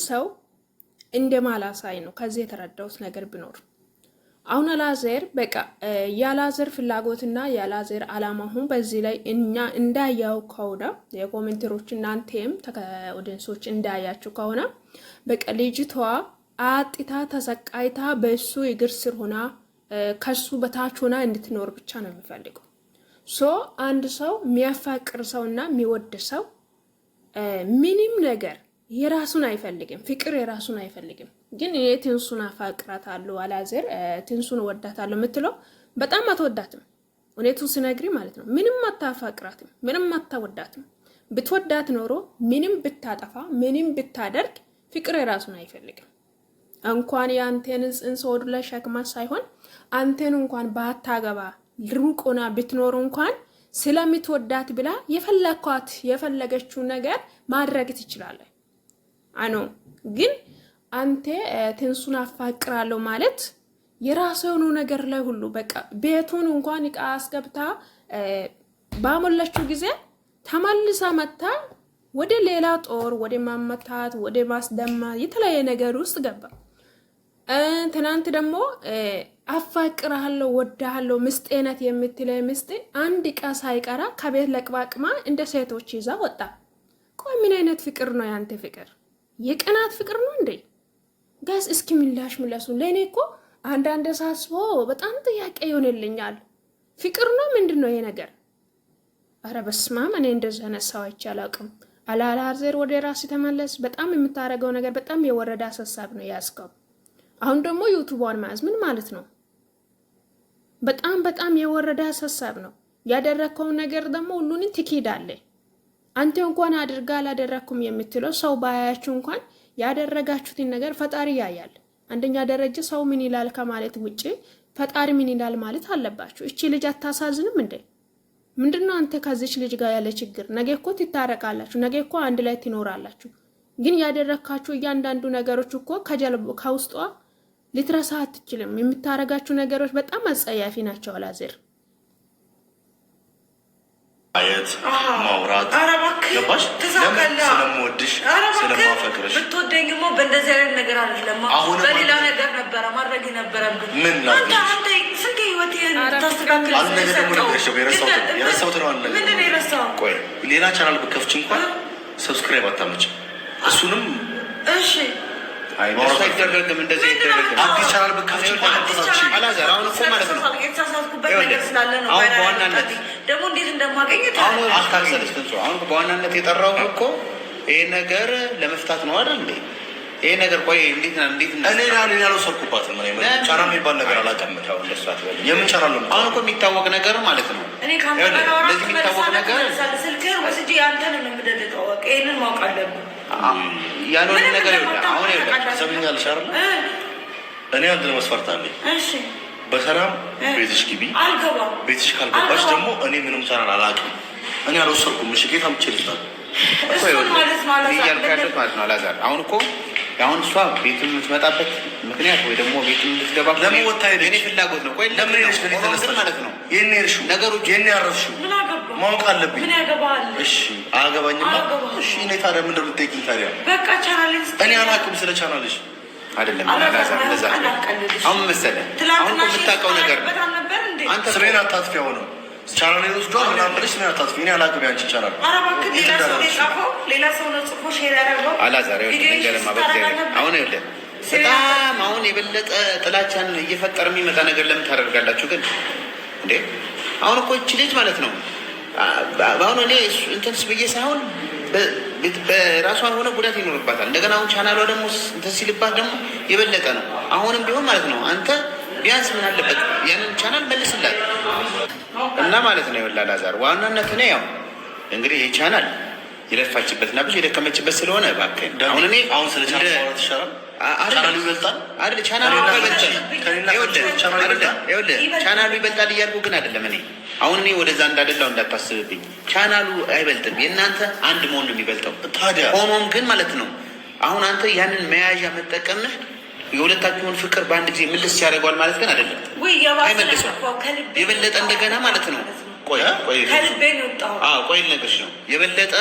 ሰው እንደማላሳይ ነው ከዚህ የተረዳሁት ነገር ቢኖር አሁን አላዘር በቃ የአላዘር ፍላጎትና የአላዘር አላማ አሁን በዚህ ላይ እኛ እንዳያው ከሆነ የ commenter ኦች እናንተም audience ኦች እንዳያችሁ ከሆነ በቃ ልጅቷ አጥታ ተሰቃይታ በእሱ እግር ስር ሆና ከሱ በታች ሆና እንድትኖር ብቻ ነው የሚፈልገው። So አንድ ሰው የሚያፋቅር ሰውና የሚወድ ሰው ምንም ነገር የራሱን አይፈልግም። ፍቅር የራሱን አይፈልግም። ግን እኔ ትንሱን አፋቅራታለሁ አላዘር ትንሱን እወዳታለሁ የምትለው በጣም አትወዳትም። እውነቱን ስነግሪ ማለት ነው። ምንም አታፋቅራትም፣ ምንም አታወዳትም። ብትወዳት ኖሮ ምንም ብታጠፋ፣ ምንም ብታደርግ ፍቅር የራሱን አይፈልግም። እንኳን የአንቴን ጽንስ ሆዱ ላይ ሸክማ ሳይሆን አንቴን እንኳን ባታገባ ሩቅ ሆና ብትኖር እንኳን ስለምትወዳት ብላ የፈለኳት የፈለገችው ነገር ማድረግ ትችላለህ። አኖ ግን አንተ ትንሱን አፋቅራለሁ ማለት የራሱ የሆኑ ነገር ላይ ሁሉ በቃ ቤቱን እንኳን እቃ አስገብታ ባሞላችው ጊዜ ተመልሳ መታ ወደ ሌላ ጦር፣ ወደ ማመታት፣ ወደ ማስደማ የተለያየ ነገር ውስጥ ገባ። ትናንት ደግሞ አፋቅርሃለሁ፣ ወዳሃለሁ፣ ምስጤነት የምትለ ምስጤ አንድ እቃ ሳይቀራ ከቤት ለቅባቅማ እንደ ሴቶች ይዛ ወጣ። ቆይ ምን አይነት ፍቅር ነው ያንተ ፍቅር? የቅናት ፍቅር ነው እንዴ? Guys እስኪ ምላሽ ምለሱ። ለእኔ እኮ አንዳንድ ሳስቦ በጣም ጥያቄ ይሆንልኛል። ፍቅር ነው ምንድን ነው ይሄ ነገር? አረ በስመ አብ! እኔ እንደዚህ አይነት ሰው አይቼ አላውቅም። አላዛር ወደ ራስ ተመለስ። በጣም የምታደርገው ነገር በጣም የወረደ አሳሳብ ነው ያዝከው። አሁን ደግሞ ዩቱቧን መያዝ ምን ማለት ነው? በጣም በጣም የወረደ አሳሳብ ነው ያደረግከውን ነገር ደግሞ ሁሉንን ትክዳለህ። አንተ እንኳን አድርጋ አላደረግኩም የምትለው ሰው ባያያችሁ እንኳን ያደረጋችሁትን ነገር ፈጣሪ ያያል። አንደኛ ደረጃ ሰው ምን ይላል ከማለት ውጭ ፈጣሪ ምን ይላል ማለት አለባችሁ። እቺ ልጅ አታሳዝንም እንዴ? ምንድነው አንተ ከዚች ልጅ ጋር ያለ ችግር? ነገ እኮ ትታረቃላችሁ፣ ነገ እኮ አንድ ላይ ትኖራላችሁ። ግን ያደረግካችሁ እያንዳንዱ ነገሮች እኮ ከውስጧ ልትረሳ አትችልም። የምታረጋችሁ ነገሮች በጣም አጸያፊ ናቸው አላዘር ማየት ማውራት ገባሽ? ስለምወድሽ ስለማፈቅርሽ ብትወደኝማ በእንደዚህ አይነት ነገር አይደለም፣ በሌላ ነገር ነበረ ማድረግ የነበረብን። ምን አንተ ስንት ህይወት ታስተካክል። አንድ ነገር ደግሞ የረሳሁት ነው። አንድ ነገር ምንድን ነው ቆይ ሌላ ቻናል ብከፍች እንኳን subscribe አታመጭም። እሱንም እሺ አይደረግም፣ እንደዚህ አይደረግም። አዲስ ቻናል ብከፍች እንኳን አላዛር አሁን እኮ ማለት ነው የተሳሳትኩበት ነገር ስላለ ነው። አሁን በዋናነት ደግሞ እንዴት እንደማገኝ አታክሰልስ ትንሱ። አሁን በዋናነት የጠራው እኮ ይሄ ነገር ለመፍታት ነው አይደል እንዴ? ይሄ ነገር ቆይ እንዴት ነው እንዴት ነው? እኔ እኔ አልወሰድኩባትም። እኔ ቻናል የሚባል ነገር አላውቅም። እንደሱ አትበል። የምን ቻናል ነው? አሁን እኮ የሚታወቅ ነገር ማለት ነው። እኔ ከአንተ ጋር አወራሁ፣ የሚታወቅ ነገር ስልክህን ወስጄ አንተን ነው የምደልጠው። ይሄንን ማወቅ አለብህ። ያልሆነ ነገር አሁን ትሰሚኛለሽ አይደል? እኔ አንድ መስፈርት አለኝ። እሺ በሰላም ቤትሽ ግቢ። አልገባም። ቤትሽ ካልገባሽ ደግሞ እኔ ምንም ቻናል አላውቅም። እኔ አልወሰድኩም። እሺ ጌታ ምቼ ልጣል እያልኩ ያለሁት ማለት ነው አላዛር አሁን እኮ አሁን እሷ ቤቱን የምትመጣበት ምክንያት ወይ ደግሞ ቤቱን እንድትገባ ለምን ወጣ ሄደች? የእኔ ፍላጎት ነው። ቆይ ለምን ሄደች? ለኔ ተነስተሽ ማለት ነው የኔ እርሹ ነገሮች የኔ ያረፍሽው ማወቅ አለብኝ። ምን ያገባሃል? እሺ አያገባኝማ። እሺ እኔ ታዲያ ምንድን ነው የምትጠይቂኝ ታዲያ? በቃ ቻናል እኔ አላውቅም ስለ ቻናልሽ አይደለም አላዛር፣ እንደዛ አሁን መሰለህ አሁን እኮ የምታውቀው ነገር አንተ ስሜን አታጥፊ። አሁንም ቻናሌን ወስዷል ምናምን ብለሽ ስሜን አታጥፊ። እኔ አላውቅም ያንቺን ቻናል። ኧረ እባክህ ሌላ ሰው ነው የጻፈው፣ ሌላ ሰው ነው ጽፎ share ያደረገው። አላዛር ይኸውልህ፣ አሁን ይኸውልህ በጣም አሁን የበለጠ ጥላቻን እየፈጠረ የሚመጣ ነገር ለምን ታደርጋላችሁ ግን እንዴ? አሁን እኮ ይህች ልጅ ማለት ነው አሁን እኔ እንትን ብዬ ሳይሆን በራሷ የሆነ ጉዳት ይኖርባታል። እንደገና አሁን ቻናሏ ደግሞ እንትን ሲልባት ደግሞ የበለጠ ነው። አሁንም ቢሆን ማለት ነው አንተ ቢያንስ ምን አለበት ያንን ቻናል መልስላት እና ማለት ነው። ይኸውልህ አላዛር ዋናነት እኔ ያው እንግዲህ ይህ ቻናል የለፋችበትና ብዙ የደከመችበት ስለሆነ እባክህ አሁን እኔ አሁን ስለ ቻናል ማውራት ይሻላል። ቻናሉ ይበልጣል አይደል? ቻናሉ ይበልጣል እያልኩ ግን አይደለም። እኔ አሁን እኔ ወደዛ እንዳደላው እንዳታስብብኝ። ቻናሉ አይበልጥም፣ የእናንተ አንድ መሆን ነው የሚበልጠው። ታዲያ ሆኖም ግን ማለት ነው አሁን አንተ ያንን መያዣ መጠቀምህ የሁለታችሁን ፍቅር በአንድ ጊዜ ምልስ ያደርገዋል ማለት ግን አይደለም። አይመልሰው የበለጠ እንደገና ማለት ነው። ቆይ ቆይ ቆይ ልነግርሽ ነው። የበለጠ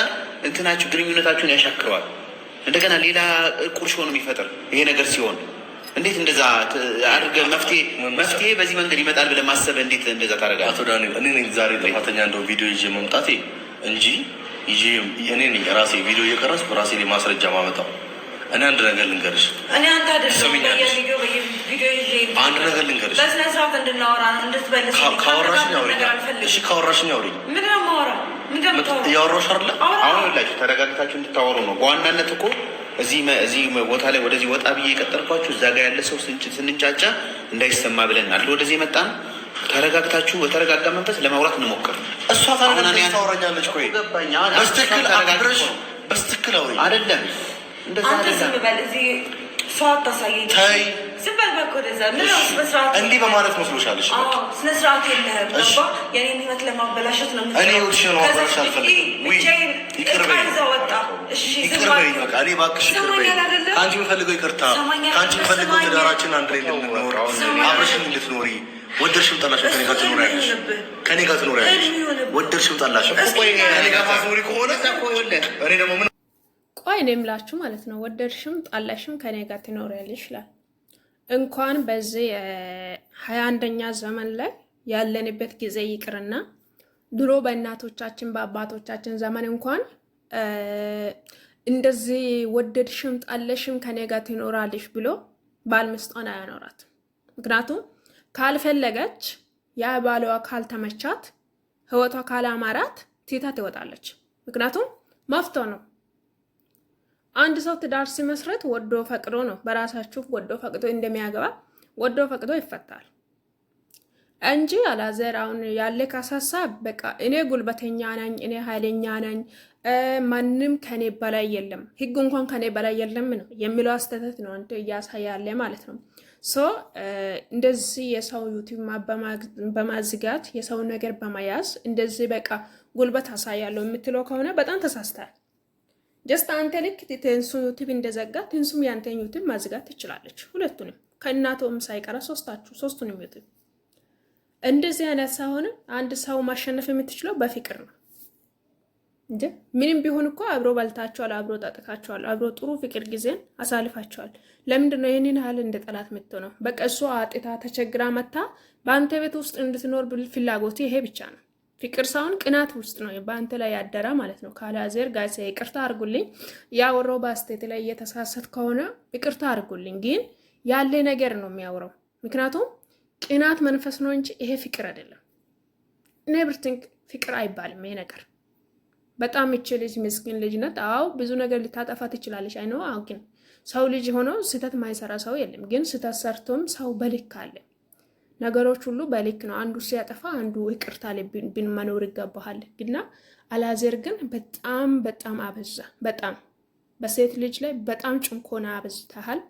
እንትናችሁ ግንኙነታችሁን ያሻክረዋል። እንደገና ሌላ ቁርሾ ነው የሚፈጥር ይሄ ነገር ሲሆን እንዴት እንደዛ አድርገህ መፍትሄ በዚህ መንገድ ይመጣል ብለህ ማሰብ እንዴት እንደዛ ታደርጋለህ? አቶ ዳንኤል እኔ ነኝ ዛሬ ጥፋተኛ እንደው ቪዲዮ ይዤ መምጣቴ እንጂ እኔ ነኝ ራሴ ቪዲዮ እየቀረጽኩ ራሴ ላይ ማስረጃ ማመጣው። እኔ አንድ ነገር ልንገርሽ፣ እኔ አንተ አይደለም አንድ ነገር ልንገርሽ፣ በስነ ስርዓት እንድናወራ እንድትበልስ። ካወራሽኝ አውሪኝ። እሺ ካወራሽኝ አውሪኝ። ምንድን ነው የማወራው? እያወራሁሽ አይደለ? አሁን ሁላችሁ ተረጋግታችሁ እንድታወሩ ነው በዋናነት እኮ እዚህ ቦታ ላይ ወደዚህ ወጣ ብዬ የቀጠርኳችሁ እዛ ጋ ያለ ሰው ስንንጫጫ እንዳይሰማ ብለን አለ ወደዚህ የመጣን። ተረጋግታችሁ በተረጋጋ መንፈስ ለማውራት እንሞክር። እሷ ተረጋግታ ታወራኛለች። ቆይ በስትክክል አብረሽ በስትክክል አውሪ። አይደለም እንደዛ አይደለም። ሰው አታሳየኝ። ተይ ዝም በል በቃ ወደዛ። ምነው ስነ ስርዓት እንዲህ በማለት መስሎሻል? እሺ አዎ፣ ስነ ስርዓት የለህም። ገባ? የኔን ህይወት ለማበላሸት ነው። እኔ ህይወትሽን ለማበላሸት አልፈልግም። ይቅር በይኝ፣ ይቅር በይኝ። በቃ እኔ እባክሽ ይቅር በይኝ። ከአንቺ የምፈልገው ይቅርታ፣ ከአንቺ የምፈልገው ትዳራችን አንድ ላይ እንድንኖር፣ አብረሽኝ እንድትኖሪ። ወደድሽም ጠላሽም ከኔ ጋር ትኖሪያለሽ፣ ከኔ ጋር ትኖሪያለሽ። ወደድሽም ጠላሽም ከኔ ጋር ታትኖሪ ከሆነ እኔ ደግሞ ምን ቆይ እኔ የምላችሁ ማለት ነው፣ ወደድሽም ጣላሽም ከኔ ጋር ትኖሪያለሽ ይላል። እንኳን በዚህ 21ኛ ዘመን ላይ ያለንበት ጊዜ ይቅርና ድሮ በእናቶቻችን በአባቶቻችን ዘመን እንኳን እንደዚህ ወደድሽም ጣለሽም ከኔ ጋር ትኖራለሽ ብሎ ባል ሚስቷን አያኖራት። ምክንያቱም ካልፈለገች ያ ባሏ ካልተመቻት፣ ህይወቷ ካላማራት ትታ ትወጣለች። ምክንያቱም መፍቶ ነው። አንድ ሰው ትዳር ሲመስረት ወዶ ፈቅዶ ነው። በራሳችሁ ወዶ ፈቅዶ እንደሚያገባ ወዶ ፈቅዶ ይፈታል እንጂ አላዘር አሁን ያለ ካሳሳ በቃ እኔ ጉልበተኛ ነኝ፣ እኔ ኃይለኛ ነኝ፣ ማንም ከኔ በላይ የለም፣ ህግ እንኳን ከኔ በላይ የለም ነው የሚለው አስተያየት ነው አንተ እያሳያለ ማለት ነው። So እንደዚህ የሰው ዩቲዩብ በማዝጋት የሰው ነገር በመያዝ እንደዚህ በቃ ጉልበት አሳያለሁ የምትለው ከሆነ በጣም ተሳስተሃል። Just አንተ ልክ ትንሱ ዩቲዩብ እንደዘጋ ትንሱም ያንተን ዩቲዩብ ማዝጋት ትችላለች። ሁለቱንም ከእናቶም ሳይቀረ ሶስታችሁ ሶስቱንም ዩቲዩብ። እንደዚህ አይነት ሳይሆን አንድ ሰው ማሸነፍ የምትችለው በፍቅር ነው እንጂ ምንም ቢሆን እኮ አብሮ በልታችኋል፣ አብሮ ጠጥታችኋል፣ አብሮ ጥሩ ፍቅር ጊዜን አሳልፋችኋል። ለምንድን ነው ይህንን ያህል እንደ ጠላት ነው? በቃ እሷ አጥታ ተቸግራ መታ በአንተ ቤት ውስጥ እንድትኖር ፍላጎት ይሄ ብቻ ነው። ፍቅር ሳይሆን ቅናት ውስጥ ነው በአንተ ላይ ያደራ ማለት ነው። ካላዘር ጋር ይቅርታ አድርጉልኝ፣ ያወራው በአስተያየት ላይ እየተሳሳት ከሆነ ይቅርታ አድርጉልኝ። ግን ያለ ነገር ነው የሚያወራው። ምክንያቱም ቅናት መንፈስ ነው እንጂ ይሄ ፍቅር አይደለም። Never think ፍቅር አይባልም ይሄ ነገር። በጣም ይቺ ልጅ ምስኪን ልጅ ናት። አዎ ብዙ ነገር ልታጠፋ ትችላለች። አይ ነው ግን ሰው ልጅ ሆኖ ስህተት ማይሰራ ሰው የለም። ግን ስህተት ሰርቶም ሰው በልክ አለ። ነገሮች ሁሉ በልክ ነው። አንዱ ሲያጠፋ አንዱ ይቅርታ ብን መኖር ይገባሃል። ግና አላዘር ግን በጣም በጣም አበዛ። በጣም በሴት ልጅ ላይ በጣም ጭንኮና አበዝተሃል።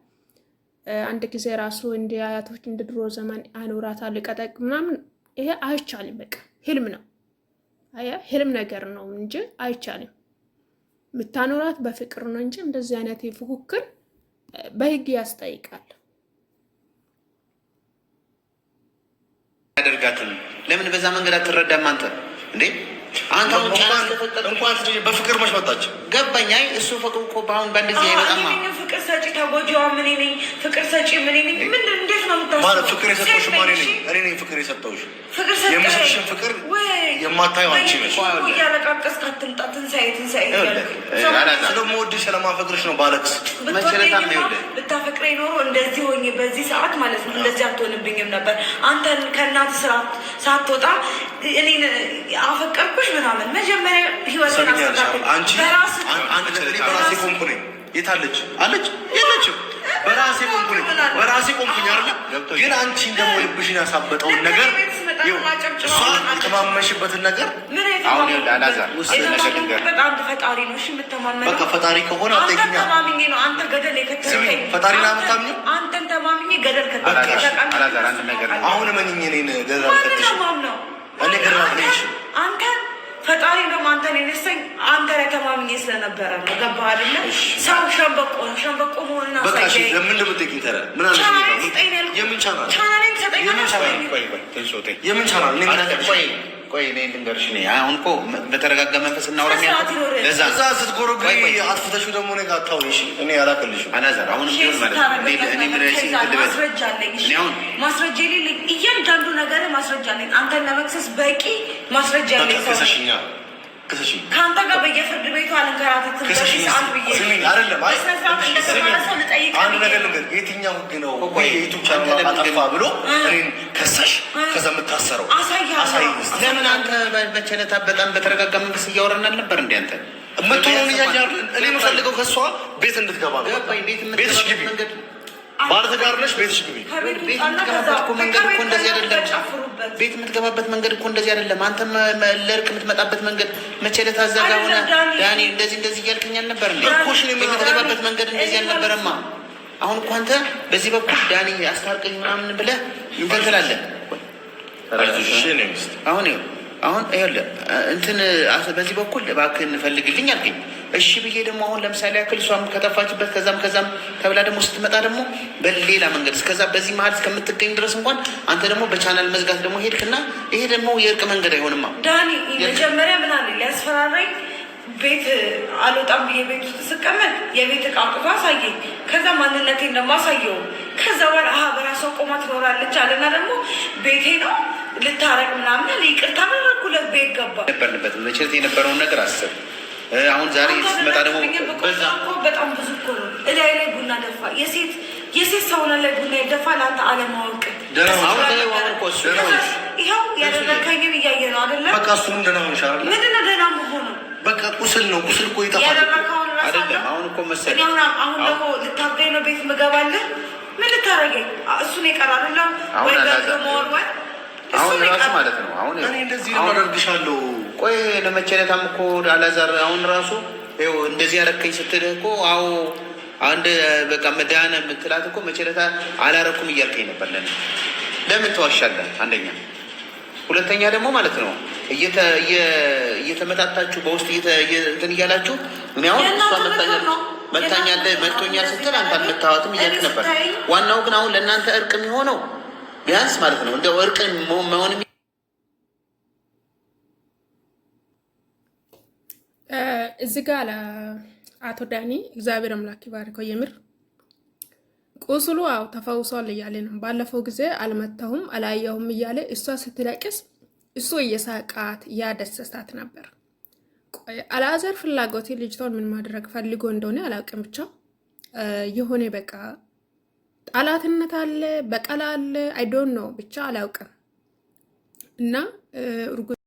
አንድ ጊዜ ራሱ እንደ አያቶች እንደ ድሮ ዘመን አኖራታለሁ ቀጠቅ ምናምን፣ ይሄ አይቻልም። በቃ ህልም ነው፣ አያ ህልም ነገር ነው እንጂ አይቻልም። የምታኖራት በፍቅር ነው እንጂ እንደዚህ አይነት ፉክክር በህግ ያስጠይቃል። ያደርጋትም ለምን በዛ መንገድ አትረዳም አንተ እንዴ? አንተ አሁን ጫና ስለፈጠርክ እንኳን በፍቅር መች መጣች ገባኝ። አይ እሱ ፍቅር እኮ በአሁን በእንደዚህ አይመጣማ። እኔ ነኝ ፍቅር ሰጪ ተጎጂዋ ምን ነኝ? ፍቅር ሰጪ ምን ነኝ? ምን እንዴት ነው የምታስበው? ማለት ፍቅር የሰጠሁሽ ማን ነኝ? እኔ ነኝ ፍቅር የሰጠሁሽ። ፍቅር ሰጠኸኝ። የምሰጥሽን ፍቅር የማታየው አንቺ ነሽ። እያለቃቀስክ አትምጣ። ትንሣኤ ትንሣኤ ስለምወድሽ ስለማፈቅርሽ ነው ባለቅስ። ብታፈቅረኝ ኖሮ እንደዚህ ሆኜ በዚህ ሰዓት ማለት ነው እንደዚህ አትሆንብኝም ነበር። አንተ ከእናትህ ሳትወጣ እኔን አፈቀርኩሽ ምናምን መጀመሪያ ህይወትን አስተካክል። በራሴ ቆምኩ ነኝ። የት አለች? አለች የለችም። በራሴ ቆምኩ ነኝ። በራሴ ቆምኩኝ አይደለ? ግን አንቺን ደግሞ ልብሽን ያሳበጠውን ነገር እሷ የተማመንሽበትን ነገር አሁን አላዛር በጣም ፈጣሪ ነው። እሺ የምተማመነው በቃ ፈጣሪ ከሆነ አንተን ተማምኜ ነው። አንተ ገደል የከተትከኝ ፈጣሪ ነው የምታምኚው። አንተን ተማምኜ ገደል ከተትከኝ። አላዛር አንድ ነገር አሁን እመኚኝ፣ እኔን ገደል አልከትሽም። እኔ ገደል አልከትሽም። አንተ ፈጣሪ ደግሞ አንተን የነሳኝ አንተ ላይ ተማምኜ ስለነበረ ነው። ገባህ አይደለ? ሰው ሸምበቆ ነው። ሸምበቆ መሆንን አሳየኝ። ለምን እንደምጠይቂኝ ታዲያ ምን አለሽ? ቻናሌን ስጠኝ ነው ያልኩህ። የምን ቻናል? ቻናሌን ትሰጠኛለህ? የምን ቻናል? ቆይ እኔ ልንገርሽ፣ እኔ አሁን እኮ በተረጋጋ መንፈስ እናውራ። ለዛ ስትጎረጉሪ አጥፍተሽው ደግሞ እኔ ጋር አታውሪ። እሺ እኔ አላቅልሽም። አላዛር አሁንም ቢሆን ማለት ነው እኔ ምን ማስረጃ አለኝ። እሺ ማስረጃ የሌለኝ እያንዳንዱ ነገር ማስረጃ አለኝ። አንተን ለመክሰስ በቂ ማስረጃ አለኝ። ክሰሽኛ ከአንተ ጋር በየፍርድ ቤቱ አልንከራተትም። አንድ ነገር ልንገር፣ የትኛው ህግ ነው የዩቱብ ቻናል አጠፋ ብሎ እኔን ከሰሽ ከዛ የምታሰረው? ለምን አንተ መቸነታ በጣም በተረጋጋ መንፈስ እያወራን አልነበር እንዴ? አንተ የምትሆነውን እያየህ እኔ የምፈልገው ከእሷ ቤት እንድትገባ ነው። ቤትሽ ግቢ ባለትዳር ነሽ፣ ቤትሽ ግቢ። ቤት የምትገባበት መንገድ እኮ እንደዚህ አይደለም። አንተም ለእርቅ የምትመጣበት መንገድ መቼ ዕለት እዛ ጋር ሆነ ዳኒ እንደዚህ እንደዚህ እያልከኝ አልነበር እንዴ? የምትገባበት መንገድ እንደዚህ አልነበረማ። አሁን እኮ አንተ በዚህ በኩል ዳኒ አስታርቀኝ ምናምን ብለህ እንትን ትላለህ። አሁን አሁን ይኸውልህ እንትን በዚህ በኩል እባክህ እንፈልግልኝ አልከኝ። እሺ ብዬ ደግሞ አሁን ለምሳሌ ያክል እሷም ከጠፋችበት ከዛም ከዛም ተብላ ደግሞ ስትመጣ ደግሞ በሌላ መንገድ እስከዛ በዚህ መሀል እስከምትገኝ ድረስ እንኳን አንተ ደግሞ በቻናል መዝጋት ደግሞ ሄድክና ይሄ ደግሞ የእርቅ መንገድ አይሆንማ። ዳኒ መጀመሪያ ምን አለ ሊያስፈራራኝ ቤት አልወጣም ብዬ ቤት ውስጥ ስቀመጥ የቤት እቃ አውጥቶ አሳየኝ። ከዛ ማንነቴን ደግሞ አሳየው። ከዛ በኋላ በራሷ ቆማ ትኖራለች አለና ደግሞ ቤቴ ነው ልታረቅ ምናምን አለ። ይቅርታ አደረኩለት። ቤት ገባ ነበርንበት መቼት የነበረውን ነገር አስብ። አሁን ዛሬ ስትመጣ ደግሞ በጣም ብዙ እኮ ነው። እላይ ላይ ቡና ደፋ። የሴት ሰውነ ላይ ቡና ይደፋ። ለአንተ አለማወቅ ይኸው ያደረከኝን እያየ ነው አይደለ? በቃ እሱንም ደህና ሆንሽ አይደለ? ምንድን ነው ደህና መሆኑ? በቃ ቁስል ነው። ቁስል እኮ ይጠፋል። አይደለም አሁን እኮ መሰለኝ አሁን ደግሞ ልታገኝ ነው ቤት ምገባለህ። ምን ልታረገኝ? እሱን የቀረ አይደለም ወይ መወርወር አሁን ራሱ ማለት ነው። አሁን እኔ እንደዚህ ነው አደርግሻለሁ። ቆይ ለመቸለታም እኮ አላዛር አሁን ራሱ ይኸው እንደዚህ ያረከኝ ስትልህ እኮ አዎ አንድ በቃ መዳነ የምትላት እኮ መቸለታ አላረኩም እያልከኝ ነበር። ለምን ለምን ትዋሻለህ? አንደኛ፣ ሁለተኛ ደግሞ ማለት ነው እየተመታታችሁ በውስጥ እንትን እያላችሁ እኔ አሁን እሷ መታኛለህ መቶኛል ስትል አንተ አልመታኋትም እያልክ ነበር። ዋናው ግን አሁን ለእናንተ እርቅ የሚሆነው ቢያንስ ማለት ነው እንደው እርቅ መሆን እዚህ ጋ አቶ ዳኒ እግዚአብሔር አምላክ ይባርከው። የምር ቁስሉ አው ተፈውሷል እያለ ነው። ባለፈው ጊዜ አልመታሁም አላየሁም እያለ እሷ ስትለቅስ እሱ እየሳቃት እያደሰሳት ነበር። አልአዛር ፍላጎቴ ልጅቷን ምን ማድረግ ፈልጎ እንደሆነ አላውቅም። ብቻ የሆነ በቃ ጠላትነት አለ፣ በቀል አለ። I don't know ብቻ አላውቅም እና እርጉዝ